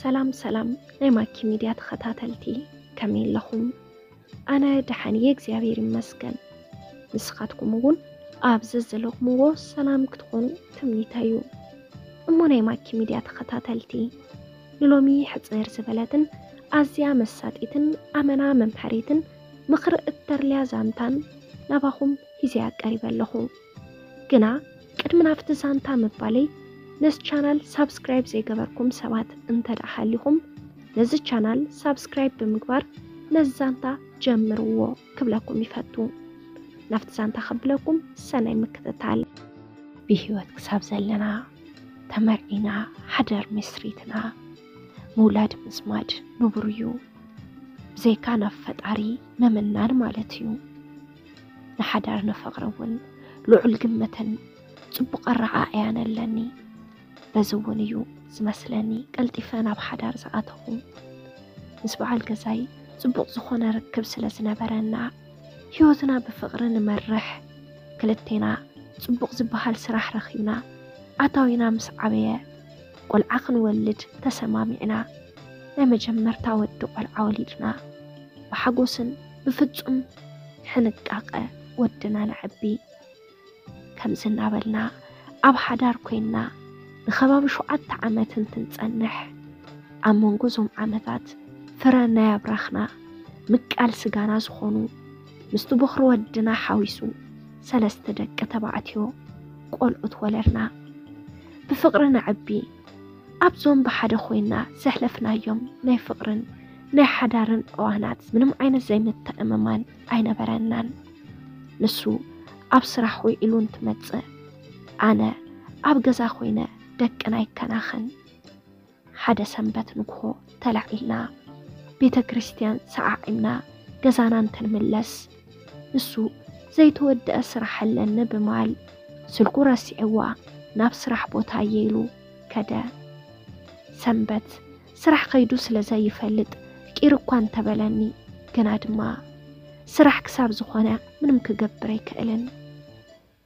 ሰላም ሰላም ናይ ማኪ ሚድያ ተኸታተልቲ፣ ከመይ ኣለኹም? ኣነ ደሓን እየ እግዚኣብሔር ይመስገን። ንስኻትኩም እውን ኣብ ዘዘለኹምዎ ሰላም ክትኾኑ ትምኒተይ እዩ። እሞ ናይ ማኪ ሚድያ ተኸታተልቲ፣ ንሎሚ ሕፅር ዝበለትን ኣዝያ መሳጢትን ኣመና መምሃሪትን ምኽሪ እተርልያ ዛንታን ናባኹም ሒዘያ ቀሪበ ኣለኹ። ግና ቅድሚ ናብቲ ዛንታ ምባለይ ነዚ ቻናል ሳብስክራይብ ዘይገበርኩም ሰባት እንተ ደኣ ሃሊኹም ነዚ ቻናል ሳብስክራይብ ብምግባር ነዚ ዛንታ ጀምርዎ ክብለኩም ይፈቱ። ናብቲ ዛንታ ከብለኩም ሰናይ ምክትታል። ብህይወት ክሳብ ዘለና ተመርዒና ሓዳር መስሪትና ምውላድ ምጽማድ ንቡር እዩ። ብዘይካ ናብ ፈጣሪ ምምናን ማለት እዩ። ንሓዳር ንፍቕሪ እውን ልዑል ግምትን ጽቡቕ ኣረኣእያን ኣለኒ። በዚ እውን እዩ ዝመስለኒ ቀልጢፈ ናብ ሓዳር ዝኣተኹ። ምስ በዓል ገዛይ ጽቡቕ ዝኾነ ርክብ ስለ ዝነበረና ህይወትና ብፍቕሪ ንመርሕ። ክልቴና ጽቡቕ ዝበሃል ስራሕ ረኺብና ኣታዊና ምስ ዓበየ ቆልዓ ክንወልድ ተሰማሚዕና። ናይ መጀመርታ ወዲ ቆልዓ ወሊድና ብሓጎስን ብፍጹም ሕንቃቐ ወድና ነዐቢ። ከምዚ እናበልና ኣብ ሓዳር ኮይንና ንኸባቢ ሸውዓተ ዓመት እንትንጸንሕ፣ ኣብ መንጎ እዞም ዓመታት ፍረ ናይ ኣብራኽና ምቃል ስጋና ዝኾኑ ምስቲ ቦኽሪ ወድና ሓዊሱ ሰለስተ ደቂ ተባዕትዮ ቆልዑት ወለድና። ብፍቕሪ ነዐቢ ኣብዞም ብሓደ ኮይና ዘሕለፍናዮም ናይ ፍቕርን ናይ ሓዳርን እዋናት ምንም ዓይነት ዘይምትእምማን ኣይነበረናን። ንሱ ኣብ ስራሕ ውዒሉ እንትመጽእ ኣነ ኣብ ገዛ ኮይነ ደቅና ይከናኸን። ሓደ ሰንበት ንግሆ ተላዒልና ቤተ ክርስቲያን ሰዓዒምና ገዛና እንትንምለስ ንሱ ዘይተወደአ ስራሕ ኣለኒ ብማል ስልኩ ረሲዕዋ ናብ ስራሕ ቦታ እየ ኢሉ ከደ። ሰንበት ስራሕ ከይዱ ስለ ዘይፈልጥ ቂር እኳ እንተበለኒ፣ ግና ድማ ስራሕ ክሳብ ዝኾነ ምንም ክገብር ኣይክእልን።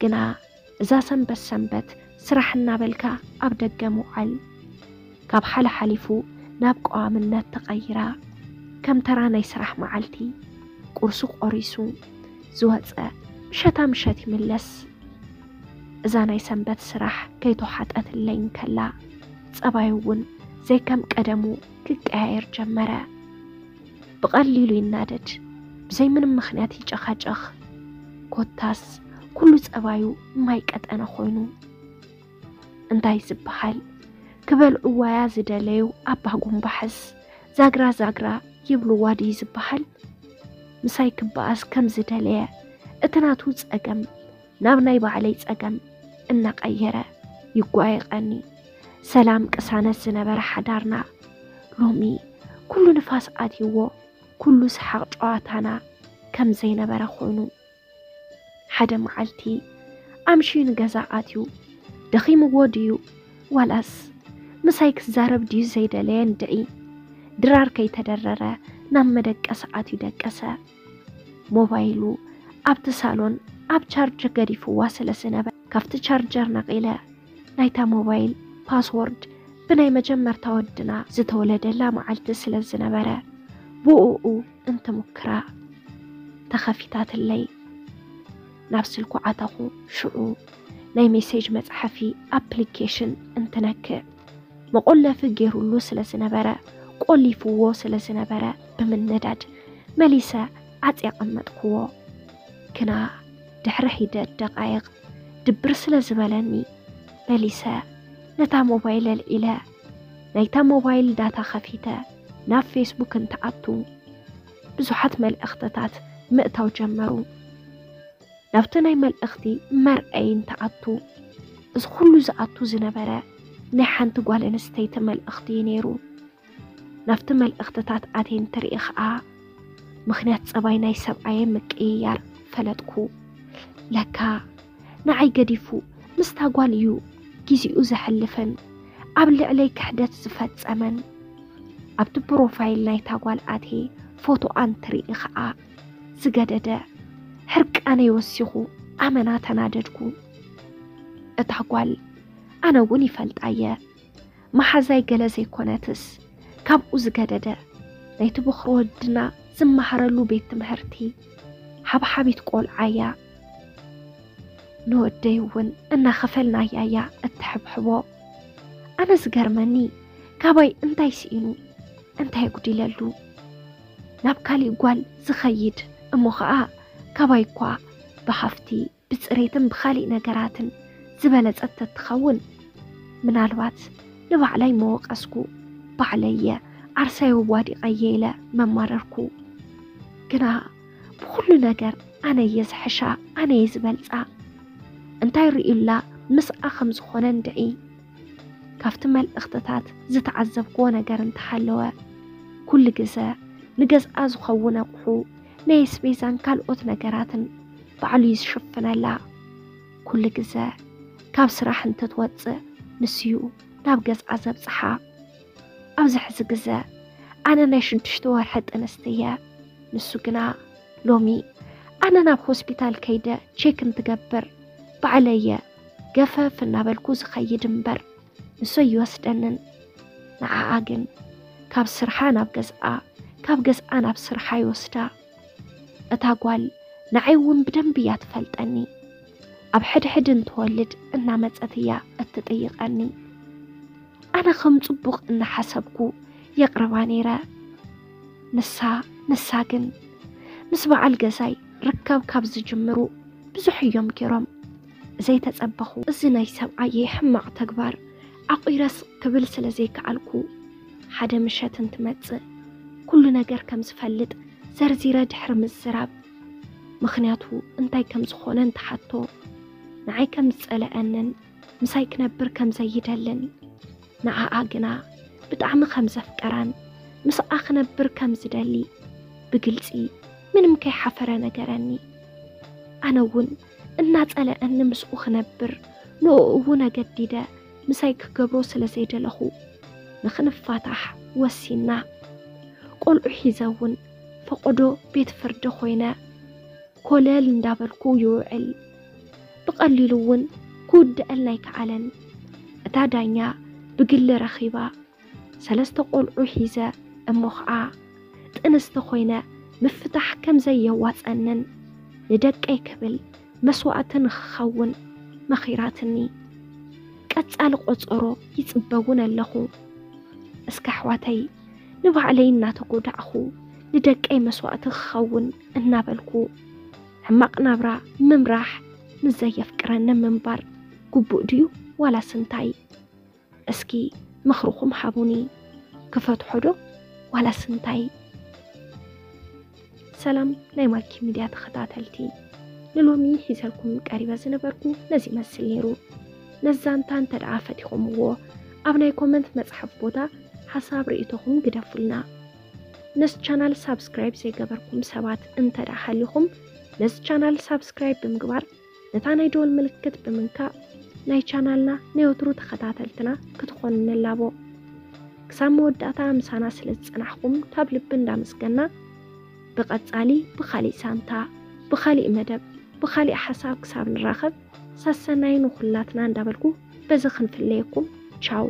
ግና እዛ ሰንበት ሰንበት ስራሕ እናበልካ ኣብ ደገ ምውዓል ካብ ሓለ ሓሊፉ ናብ ቀዋምነት ተቐይራ። ከም ተራ ናይ ስራሕ መዓልቲ ቁርሱ ቆሪሱ ዝወፀ ምሸታ ምሸት ይምለስ። እዛ ናይ ሰንበት ስራሕ ከይተሓጠትለይ እንከላ ጸባዩ እውን ዘይከም ቀደሙ ክቀያየር ጀመረ። ብቐሊሉ ይናደድ፣ ብዘይ ምንም ምኽንያት ይጨኻጨኽ። ኮታስ ኩሉ ጸባዩ ማይ ቀጠነ ኮይኑ። እንታይ ዝበሃል ክበልዕዋያ ዝደለዩ ኣባ ጉምባሕስ ዛግራ ዛግራ ይብልዋ ድዩ ዝበሃል? ምሳይ ክበኣስ ከም ዝደለየ እቲ ናቱ ጸገም ናብ ናይ ባዕለይ ጸገም እናቐየረ ይጓየቐኒ። ሰላም ቅሳነት ዝነበረ ሓዳርና ሎሚ ኩሉ ንፋስ ኣትይዎ፣ ኩሉ ሰሓቕ ጨዋታና ከም ዘይነበረ ኮይኑ። ሓደ መዓልቲ ኣምሽዩ ንገዛ ኣትዩ ደኺምዎ ድዩ ዋላስ ምሳይ ክዛረብ ድዩ ዘይደለየ እንድዒ ድራር ከይተደረረ ናብ መደቀሲ ኣትዩ ደቀሰ። ሞባይሉ ኣብቲ ሳሎን ኣብ ቻርጅ ገዲፍዋ ስለ ዝነበረ ካብቲ ቻርጀር ነቒለ ናይታ ሞባይል ፓስወርድ ብናይ መጀመርታ ወድና ዝተወለደላ መዓልቲ ስለ ዝነበረ ብኡኡ እንትምክራ ተኸፊታትለይ። ናብ ስልኩ ዓተኹ። ሽዑ ናይ ሜሴጅ መጽሓፊ ኣፕሊኬሽን እንትነክእ መቖለፊ ገይሩሉ ስለ ዝነበረ ቆሊፍዎ ስለ ዝነበረ ብምንዳድ መሊሰ ዓጽየ ኣቐመጥክዎ። ግና ድሕሪ ሒደት ደቓይቕ ድብር ስለ ዝበለኒ መሊሰ ነታ ሞባይል ኣልዒለ ናይታ ሞባይል ዳታ ከፊተ ናብ ፌስቡክ እንትኣቱ ብዙሓት መልእኽትታት ምእታው ጀመሩ። ናብቲ ናይ መልእኽቲ መርኣዪ እንትኣቱ እዚ ኩሉ ዝኣቱ ዝነበረ ናይ ሓንቲ ጓል ኣንስተይቲ መልእኽቲ እዩ ነይሩ። ናብቲ መልእኽትታት ኣትየ እንትርኢ ኸኣ ምኽንያት ጸባይ ናይ ሰብኣየ ምቅይያር ፈለጥኩ። ለካ ንዓይ ገዲፉ ምስታ ጓል እዩ ግዜኡ ዘሕልፍን ኣብ ልዕለይ ክሕደት ዝፈጸመን። ኣብቲ ፕሮፋይል ናይታ ጓል ኣትየ ፎቶኣ እንትርኢ ኸኣ ዝገደደ ሕርቃነይ ወሲኹ ኣመና ተናደድኩ። እታ ጓል ኣነ እውን ይፈልጣ እየ። መሓዛይ ገለ ዘይኮነትስ ካብኡ ዝገደደ፣ ናይቲ በኹሪ ወድና ዝመሃረሉ ቤት ትምህርቲ ሓብሓቢት ቆልዓ እያ። ንወደይ እውን እናኸፈልናያ እያ እትሕብሕቦ። ኣነ ዝገርመኒ፣ ካባይ እንታይ ስኢኑ፣ እንታይ ጉዲለሉ? ናብ ካሊእ ጓል ዝኸይድ፣ እሞ ኸኣ ካባይ እኳ ብሃፍቲ፣ ብጽሬትን ብኻሊእ ነገራትን ዝበለጸት ተትኸውን፣ ምናልባት ንባዕላይ መወቀስኩ፣ ባዕለየ ዓርሳይ ኣዋዲቐየ ኢለ መማረርኩ። ግና ብኹሉ ነገር ኣነየ ዝሕሻ፣ ኣነየ ዝበልጻ። እንታይ ርእዩላ ምስኣ ከም ዝኾነ እንድዒ። ካብቲ መልእኽትታት ዝተዓዘብክዎ ነገር እንተሃለወ፣ ኩሉ ግዘ ንገዝኣ ዝኸውን ኣቑሑ፣ ናይ ኣስቤዛን ካልኦት ነገራትን ባዕሉ እዩ ዝሽፍነላ። ኩሉ ግዘ ካብ ስራሕ እንትትወፅእ ንሱዩ ናብ ገዝኣ ዘብፅሓ። ኣብዚ ሕዚ ግዘ ኣነ ናይ ሽዱሽተ ወርሒ ጥንስቲ እየ። ንሱ ግና ሎሚ ኣነ ናብ ሆስፒታል ከይደ ቼክ እንትገብር ባዕለየ ገፈፍ እናበልኩ ዝኸይድ እምበር ንሱ ኣይወስደንን። ንዓኣ ግን ካብ ስርሓ ናብ ገዝኣ፣ ካብ ገዝኣ ናብ ስርሓ ይወስዳ። እታ ጓል ንዓይ እውን ብደንቢ እያ ትፈልጠኒ። ኣብ ሕድሕድ እንትወልድ እናመጸት እያ እትጥይቐኒ። ኣነ ከም ጽቡቕ እናሓሰብኩ የቕርባ ነይረ። ንሳ፣ ንሳ ግን ምስ በዓል ገዛይ ርከብ ካብ ዝጅምሩ ብዙሕ እዮም ገይሮም ዘይተጸበኹ። እዚ ናይ ሰብኣየይ ሕማቕ ተግባር ዓቑረ ስቕ ክብል ስለ ዘይከኣልኩ፣ ሓደ ምሸት እንትመጽእ ኩሉ ነገር ከም ዝፈልጥ ዘርዚረ ድሕሪ ምዝራብ፣ ምኽንያቱ እንታይ ከም ዝኾነ እንትሓቶ፣ ንዓይ ከም ዝጸልኣንን ምሳይ ክነብር ከም ዘይደልን፣ ንዓኣ ግና ብጣዕሚ ከም ዘፍቀራን ምስኣ ክነብር ከም ዝደሊ ብግልጺ ምንም ከይሓፈረ ነገረኒ። ኣነ እውን እናጸልኣኒ ምስኡ ክነብር ንኡ እውን ኣገዲደ ምሳይ ክገብሮ ስለ ዘይደለኹ፣ ንኽንፋታሕ ወሲና። ቆልዑ ሒዘ እውን ፈቐዶ ቤት ፍርዲ ኮይነ ኮለል እንዳበልኩ ይውዕል። ብቐሊሉ እውን ክውድኣልና ኣይከኣለን። እታ ዳኛ ብግሊ ረኺባ፣ ሰለስተ ቆልዑ ሒዘ እሞ ኸዓ ጥንስቲ ኮይነ ምፍታሕ ከም ዘየዋጸንን ንደቀይ ክብል መስዋእቲ ንኽኸውን መኺራትኒ። ቀጻሊ ቆጸሮ ይጽበ እውን ኣለኹ። እስከ ኣሕዋተይ፣ ንባዕለይ እናተጎዳዕኹ ንደቀይ መስዋእቲ ክኸውን እናበልኩ ሕማቕ ናብራ ምምራሕ ምስ ዘየፍቅረኒ ምንባር ግቡእ ድዩ ዋላስ እንታይ? እስኪ ምኽርኹም ሃቡኒ። ክፈትሖ ዶ ዋላስ እንታይ? ሰላም ናይ ማኪ ሚድያ ተኸታተልቲ፣ ንሎሚ ሒዘልኩም ቀሪበ ዝነበርኩ ነዚ ይመስል ነይሩ። ነዚ ዛንታ እንተ ደኣ ፈቲኹምዎ፣ ኣብ ናይ ኮመንት መጽሓፍ ቦታ ሓሳብ ርእይቶኹም ግደፉልና። ነዚ ቻናል ሳብስክራይብ ዘይገበርኩም ሰባት እንተ ደኣ ሃሊኹም፣ ነዚ ቻናል ሳብስክራይብ ብምግባር ነታ ናይ ደወል ምልክት ብምንካእ ናይ ቻናልና ናይ ወትሩ ተኸታተልትና ክትኾኑ ንላቦ። ክሳብ መወዳእታ ምሳና ስለ ዝጸናሕኩም ካብ ልቢ እንዳመስገና፣ ብቐጻሊ ብኻሊእ ሳንታ፣ ብኻሊእ መደብ፣ ብኻሊእ ሓሳብ ክሳብ ንራኸብ፣ ሰሰናዩ ንኹላትና እንዳበልኩ በዚ ክንፍለየኩም። ቻው።